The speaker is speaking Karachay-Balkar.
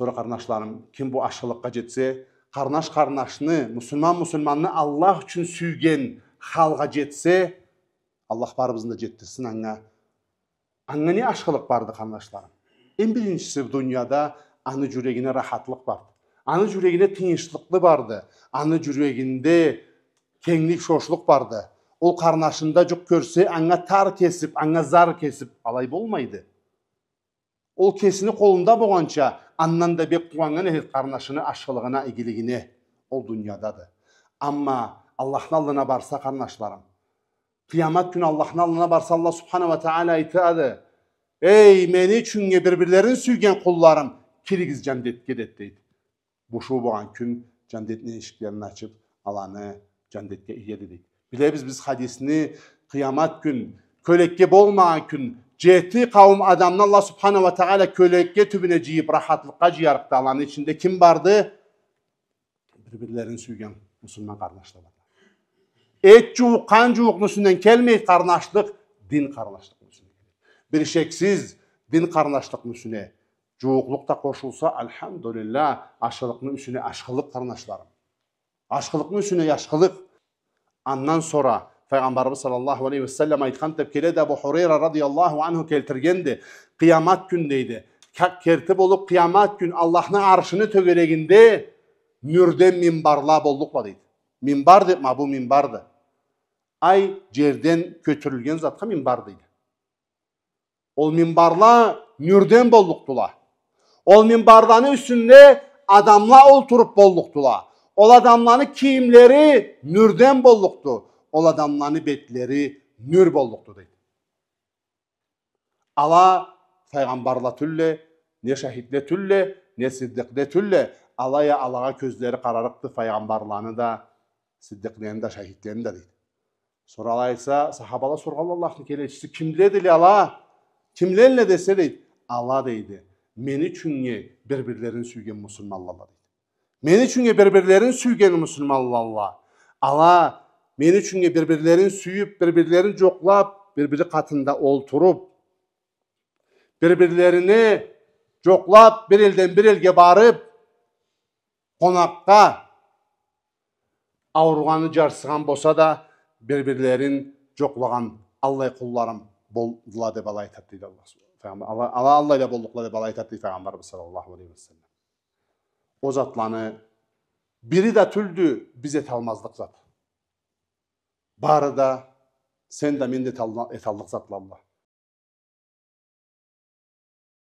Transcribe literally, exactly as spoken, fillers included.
Сора, къарнашларым, ким бу ашхылыкъгъа джетсе, къарнаш къарнашны, муслиман муслиманны Аллах ючюн сюйген халгъа джетсе, Аллах барыбызны да джетдирсин анга. Анга не ашхылыкъ барды, къарнашларым? Эм биринчиси, бу дунияда аны джюрегине рахатлыкъ барды. Аны джюрегине тынчлыкълы барды. Аны джюрегинде кенглик, шошлукъ барды. Ол къарнашында джукъ кёрсе, анга тар кесип, анга зар кесип, алай болмайды. Ол кесини къолунда болгъанча, андан да бек къууаннган этеди къарнашыны ашхылыгъына, игилигине. Ол дуниядады. Амма Аллахны аллына барса, къарнашларым, къыямат кюн Аллахны аллына барса, Аллах субхана уа тагъала айтады: «Эй, мени ючюннге бир-бирлерин сюйген къулларым, киригиз джандетге», — дейди. Бушуу болгъан кюн джандетни эшиклерин ачып, аланы джандетге иеди, дейди. Билебиз биз хадисни, къыямат кюн, кёлекке болмагъан кюн, джети къауум адамны Аллах субхана уа тагъала кёлекке тюбюне джыйып, рахатлыкъгъа джыярыкъды. Аланы ичинде ким барды? Бир-бирлерин сюйген муслиман къарнашла барды. Эт джууукъ, къан джууукъну юсюнден келмейди къарнашлыкъ, дин къарнашлыкъны юсюнден келеди. Бир шексиз, дин къарнашлыкъны юсюне джууукълукъ да къошулса, альхамдулиллах, ашхылыкъны юсюне ашхылыкъ, къарнашларым. Ашхылыкъны юсюне ашхылыкъ. Андан сора Файгъамбарыбыз саллаллаху алейхи ва саллам айтхан деп келеди, Абу Хурайра радияллаху анху келтиргенди. Къыямат кюн, дейди, ка-, керти болуп, къыямат кюн Аллахны аршыны тёгерегинде нюрден минбарла боллукъла, дейди. Минбар деп, ма бу минбарды. Ай, джерден кётюрюлген затха минбар дейди. Ол минбарла нюрден боллукъдула. Ол минбарланы юсюнде адамла олтуруп боллукъдула. Ол адамланы кийимлери нюрден боллукъду. Ол адамланы бетлери нюр боллукъду, дейди. Ала файгъамбарла тюлле, не шахидле тюлле, не сиддикъле тюлле. Алай а алагъа кёзлери къарарыкъды файгъамбарланы да, сиддикълени да, шахидлени да, дейди. Сора алай айтса, сахабала соргъанла: «Аллахны келечиси, кимледиле ала? Кимледиле?» — десе, дейди. «Ала, — дейди, — мени ючюннге бир-бирлерин сюйген муслиманлала», — дейди. «Мени ючюннге бир-бирлерин сюйген муслиманлала. Ала мени ючюннге бир-бирлерин сюйюп, бир-бирлерин джокълап, бир-бири къатында олтуруп, бир-бирлерини джокълап, бир элден бир элге барып, къонакъгъа, ауругъаны, джарсыгъан болса да, бир-бирлерин джокълагъан аллай къулларым болдула», — деп алай айтады, дейди Аллах. Файгъамбар, ала, ала аллайла боллукъла деп алай айтады, дейди Файгъамбарыбыз саллаллаху алейхи ва саллам. Ол затланы бири да тюлдю биз эталмазлыкъ зат. Бары да сен да, мен да эталла-, эталлыкъ затлалла.